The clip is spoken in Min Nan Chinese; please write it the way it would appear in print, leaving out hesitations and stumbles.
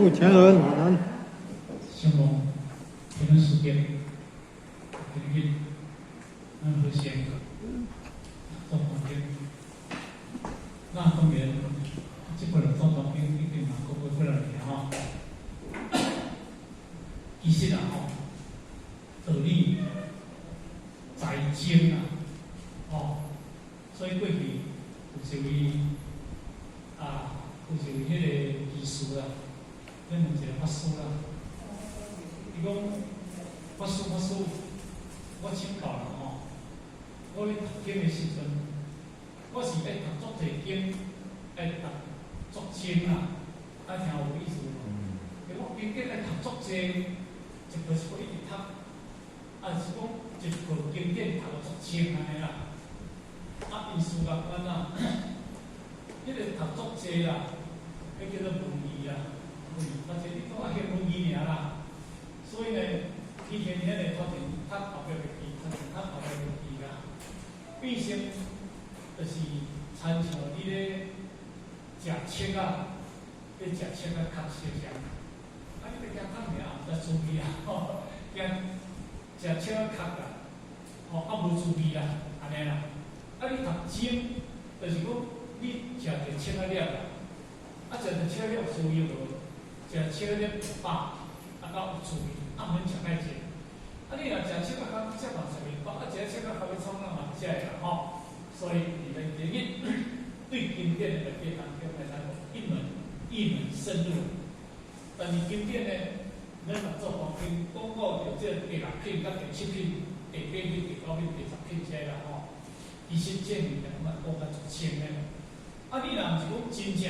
目前和暖男。希望天恩師姐，今日咱和諧做環境。那當然，這部分做環境一定嘛，過過過來爾吼。其實啊吼，道理在精啊，吼，所以過去有一位啊，有一位彼个居士啦，咧問一个法師啦，伊講法師法師，我請教啦吼，我咧讀經的時陣，我是愛讀足濟經，愛讀足精啦，愛聽有意思無？伊我經典愛讀足濟，一部一部一直讀，啊是講一部經典讀到足精按呢啦。啊，意思講按怎？彼个讀足濟啦，彼叫做文字啦，文字，或者你講愛曉文字爾啦。所以呢，以前遐个頭前讀後壁袂記，頭前讀後壁袂記啦。變成就是親像你咧食粟仔，咧食粟仔較相像。啊，你咧驚讀爾，毋知滋味啊，吼，驚食粟仔殼啦，吼，啊無滋味啦，按呢啦。啊，你讀精，就是講你食著粟仔粒啦，啊，食著粟仔粒有滋味無？食粟仔粒有飽，啊，夠有滋味，啊，毋免食介濟。啊，你若食粟仔殼，食嘛食袂飽，啊，食粟仔殼欲創啥嘛毋食會啦，吼。所以佇咧第一，對經典的內底當中來咱一門一門深入。但是經典呢，咱若做環境講到著這第六品佮第七品、第八品、第九品、第十品這啦吼，其實這物件嘛講較足深的。啊，你若毋是講真正。